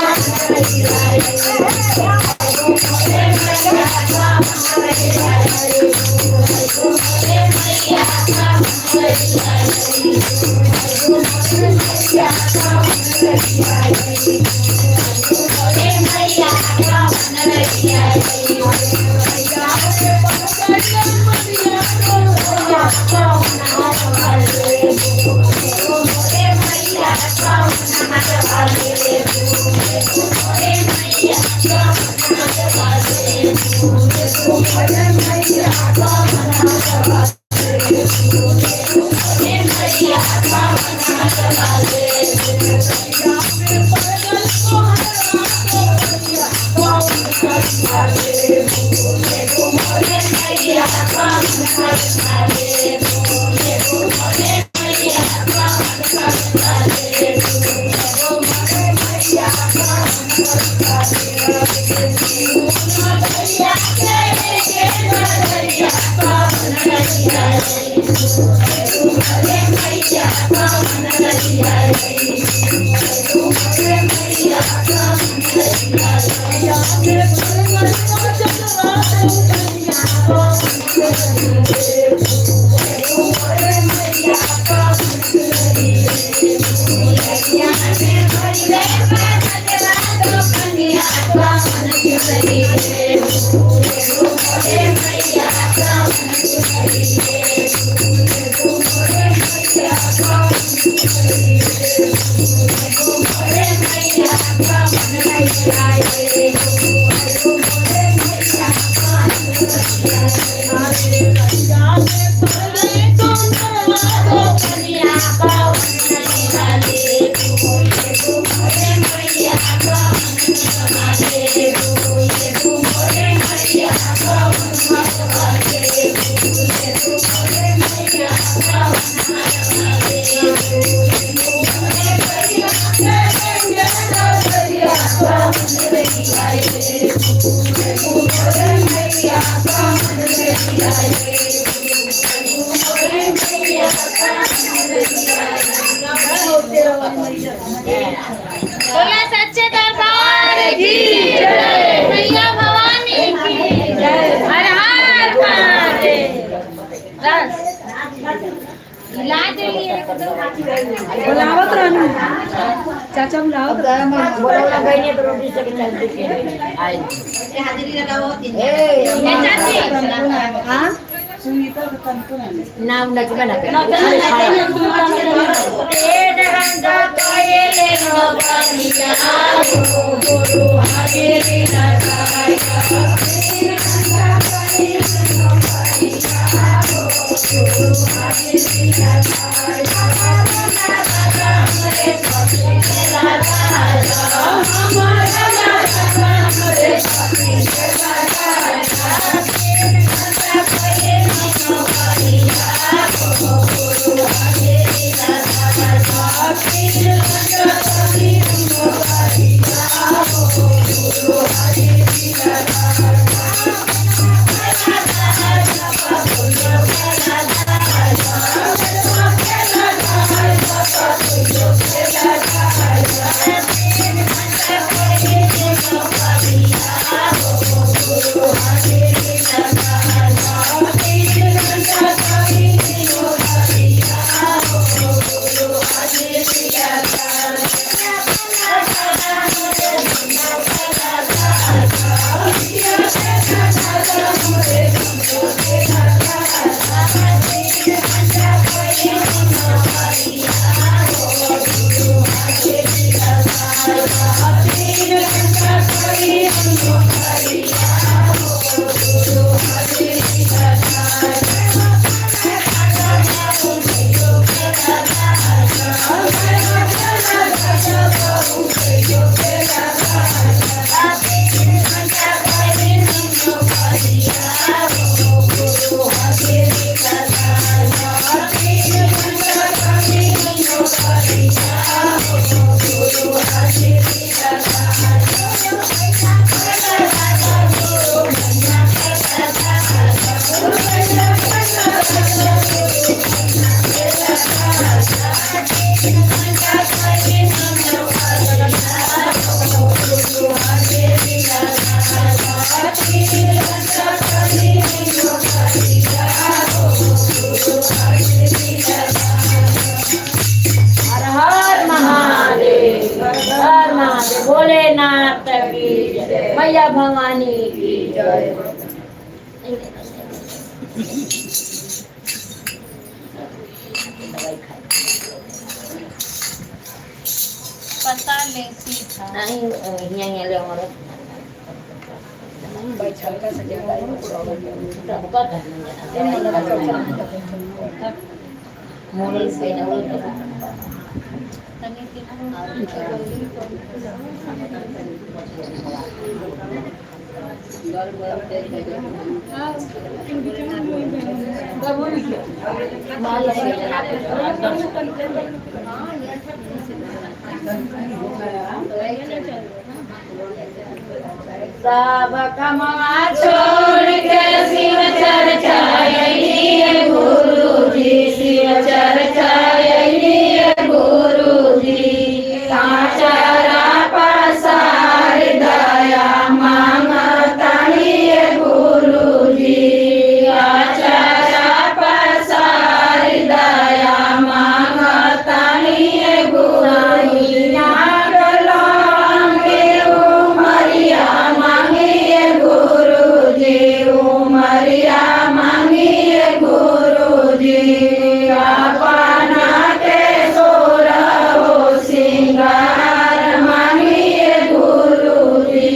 बोला सच्चे दरबार की जय, मैया भवानी की जय, हर हर महादेव। बस हिला देली एकदम। बुलावत रहनू चाचा, बुलावत। बोलावला गई नहीं तो रोटी से चलती के आई। ए। ए चाची। हां, नाम नचबे ना करे। हर हर महादेव, हर हर महादेव, भोलेनाथ की जय, मैया भवानी की जय। पता ले सीधा। नहीं, यहाँ यहाँ ले हमारा। सब कमवा छोड़ के शिव चर्चा गुरु जी, शिव चर्चा गुरु जी, आचारा पसार दया मांगतानी गुरु जी, आचारा पसार दया मांगतानी गुरु जी, उमरिया मांगिए गुरु जी, उमरिया मांगिए गुरु जी, अपना के सोरहो सिंगार मांगिए गुरु जी,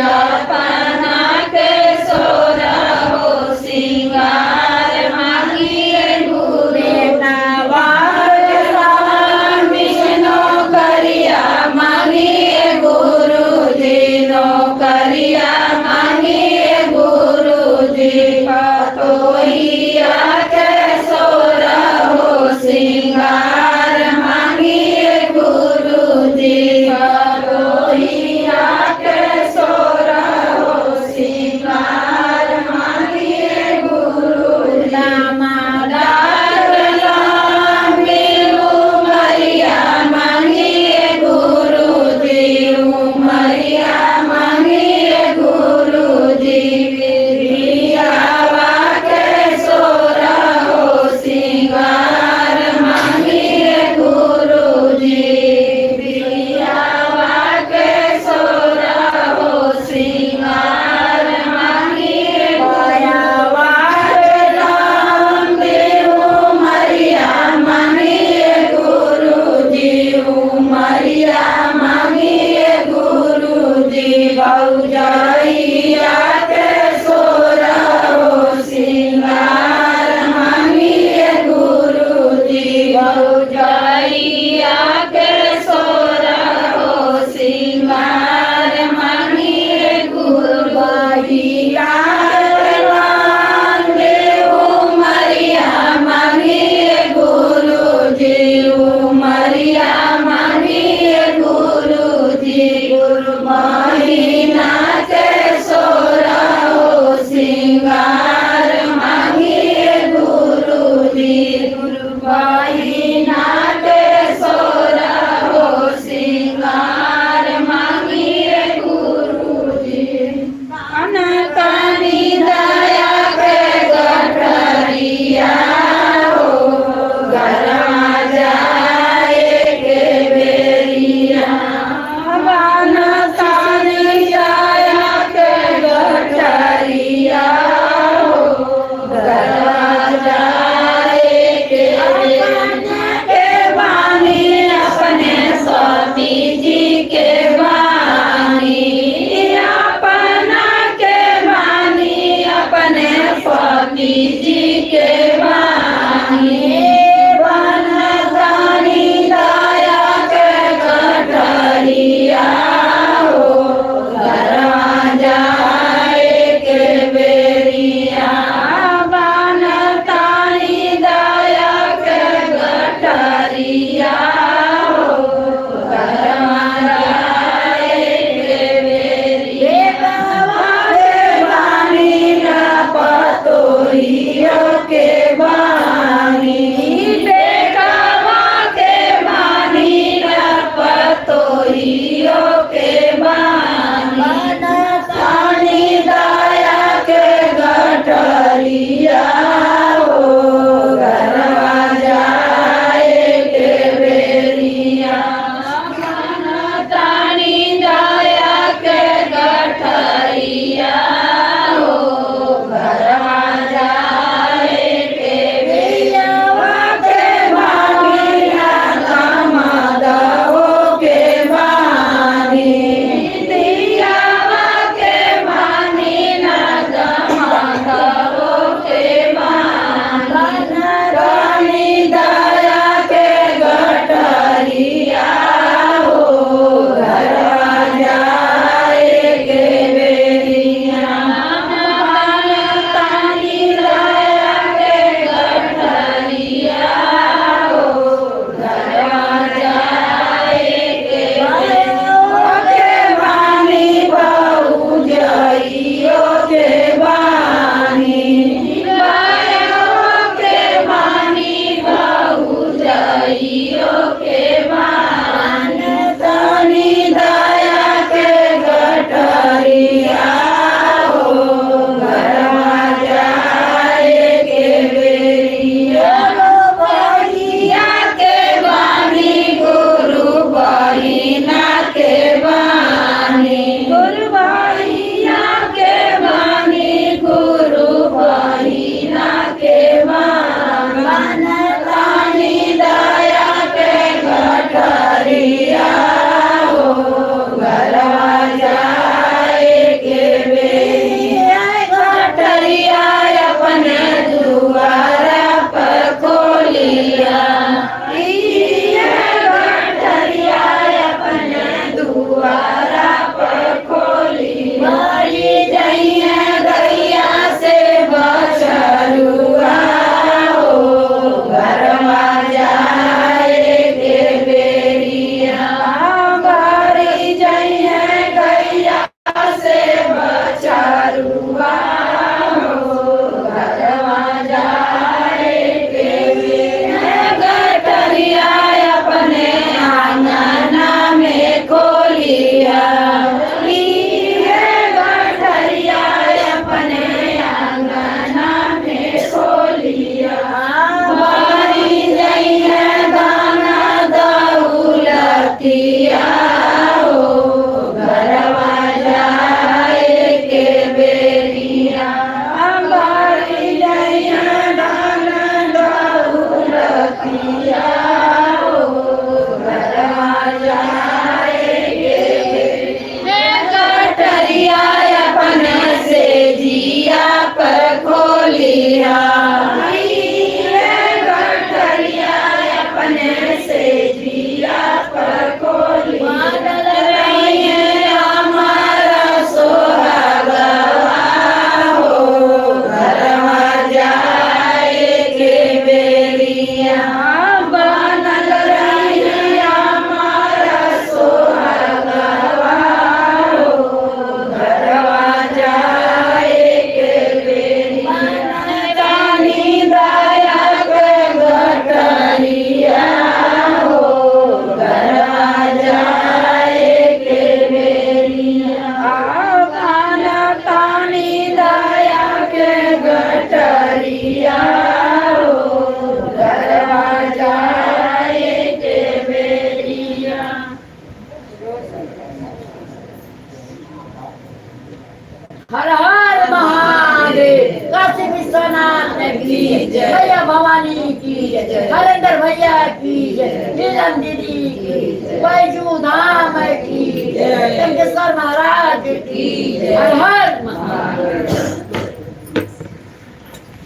अपना के सोरहो सिंगार मांगिए गुरु, विष्णु करिया मांगिए गुरु जी, नौकरिया मांगिए गुरु जी, पतोहिया के सो हर हर महादेव, काशी विश्वनाथ की जय, भैया भवानी की जय, हरेंद्र भैया की जय, नीलम दीदी की जय, बैजू धाम की जय, चंद्रेश्वर महाराज की जय, हर हर महादेव।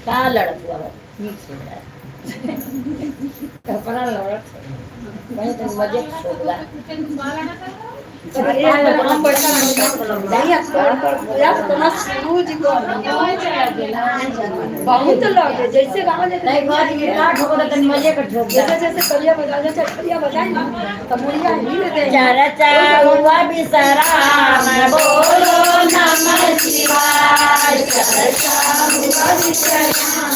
का लड़कुआ ठीक से कपड़ा लड़त मैं तो मजे छोड़ला। बहुत लगे जैसे गाँव नहीं बात ये काट हो तो मजे कर छोड़ जैसे जैसे करिया बजा जैसे करिया बजाई ना तो मुड़िया ही लेते चरचा हुआ विसराम बोलो नमः शिवाय, चरचा हुआ विसराम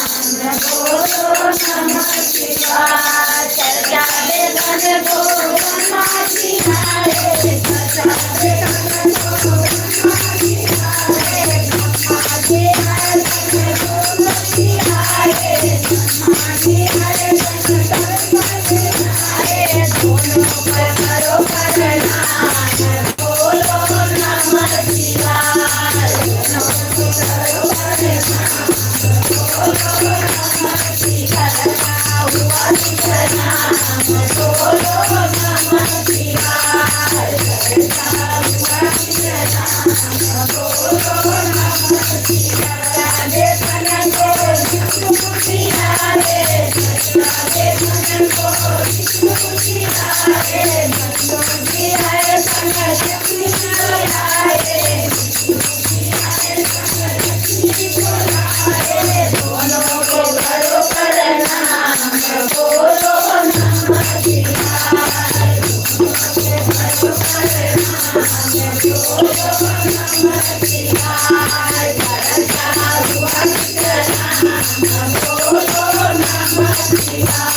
बोलो नमः शिवाय, चरचा बेसन बोलो नमः शिवाय, चरचा बेसन बोलो नमः शिवाय, ब्रह्मा जी हर बोलो शिवाय, ब्रह्मा जी हर दोनों पर करो प्रणाम बोलो नमः शिवाय, दोनों पर करो प्रणाम बोलो नमः शिवाय, हुआ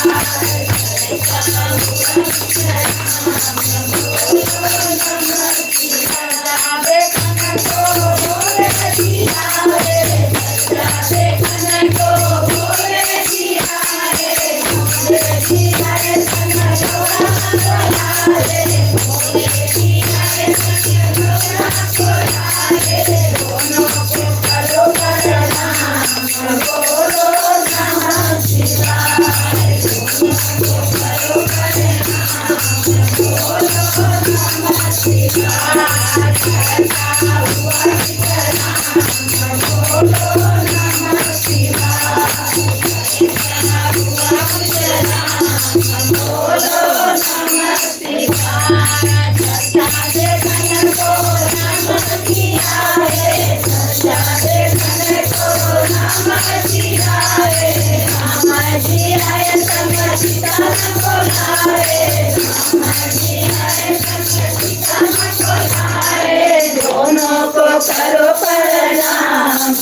प्रणाम बोलो नमः शिवाय, हुआ प्रणाम बोलो नमः शिवाय, दोनों को करो प्रणाम।